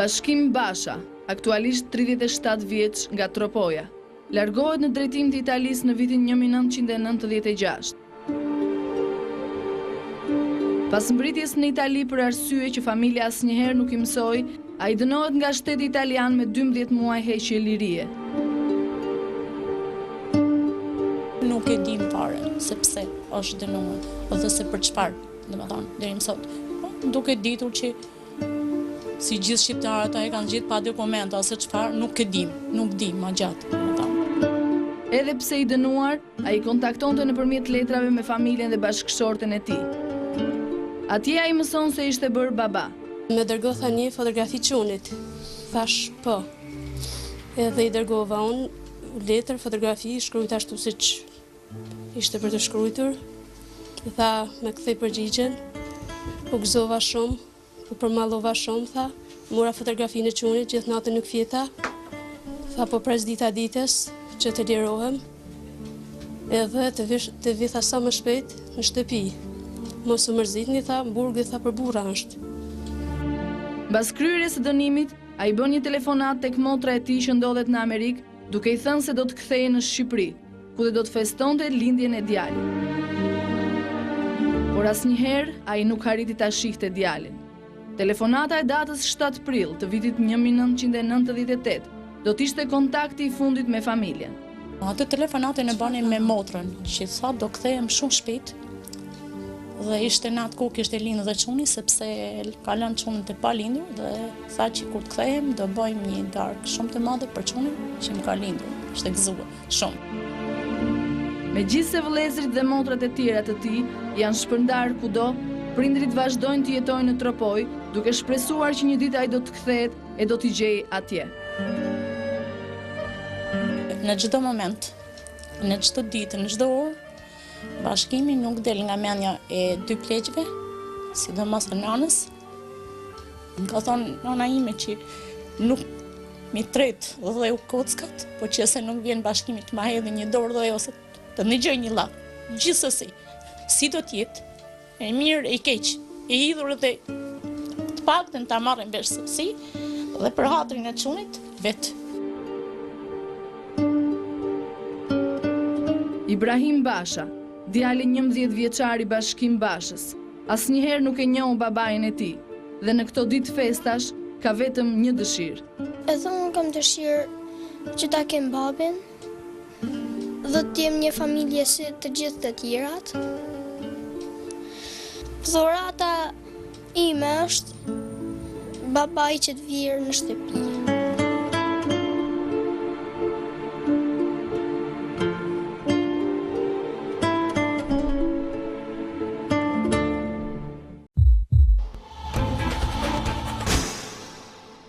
Bashkim Basha, aktualisht 37 vjeç nga Tropoja, largohet në drejtim të Italisë në vitin 1996. Pas mbërritjes në Itali për arsye që familja asnjëherë nuk i mësoi, ai dënohet nga shteti italian me 12 muaj heqje lirie. Nuk e dim fare se pse është dënuar dhe se për çfarë, domethënë, deri më sot. Po, duke ditur që si gjithë shqiptarët ai kanë gjithë pa dokumenta ose çfarë, nuk e dim, nuk dim ma gjatë, domethënë. Edhe pse i dënuar, ai kontaktonte nëpërmjet letrave me familjen dhe bashkëshorten e tij. Atje ai mëson se ishte bërë baba. Më dërgo tha një fotografi çunit. Thash po. Edhe i dërgova unë letër, fotografi, shkrujt ashtu siç ishte për të shkrujtur. Tha, më kthej përgjigjen, u gëzova shumë, u përmallova shumë, tha, mora fotografinë e çunit, gjithë natën nuk fjeta, tha, po pres dita ditës që të lirohem, edhe të vish, të vi tha sa më shpejt në shtëpi. Mos u mërzitni, tha, burgu tha për burra është. Mbas kryerjes së dënimit, ai bën një telefonatë tek motra e tij që ndodhet në Amerikë, duke i thënë se do të kthehej në Shqipëri, ku dhe do të festonte lindjen e djalit. Por asnjëherë ai nuk arriti ta shihte djalin. Telefonata e datës 7 prill të vitit 1998 do të ishte kontakti i fundit me familjen. Atë telefonatën e bani me motrën, që tha do kthehem shumë shpejt, dhe ishte në atë kohë kishte lindur dhe çuni, sepse ka lënë çunin të palindur dhe tha që kur të kthehem do bëjmë një darkë shumë të madhe për çunin që më ka lindur. Ishte gëzuar shumë. Megjithëse vëllezërit dhe motrat e tjera të tij janë shpërndarë kudo, prindërit vazhdojnë të jetojnë në Tropojë, duke shpresuar që një ditë ai do të kthehet e do t'i gjejë atje. Në çdo moment, në çdo ditë, në çdo orë, Bashkimi nuk del nga mendja e dy pleqve, sidomos e nanës. Më ka thonë nana ime që nuk m'i tret dheu kockat, po që se nuk vjen Bashkimi të ma hedhi një dorë dhe ose të ndëgjoj një llaf. Gjithsesi, si do të jetë, E mirë, e keq, e hidhur edhe të paktën ta marrim vesh se si, dhe për hatrin e çunit, vetë. Ibrahim Basha, djali 11 vjeçar i Bashkim Bashës, asnjëherë nuk e njohu babain e tij dhe në këto ditë festash ka vetëm një dëshirë. Edhe unë kam dëshirë që ta kem babin, Dhe të jem një familje si të gjithë të tjerat. Dhurata ime është babai që të vijë në shtëpi.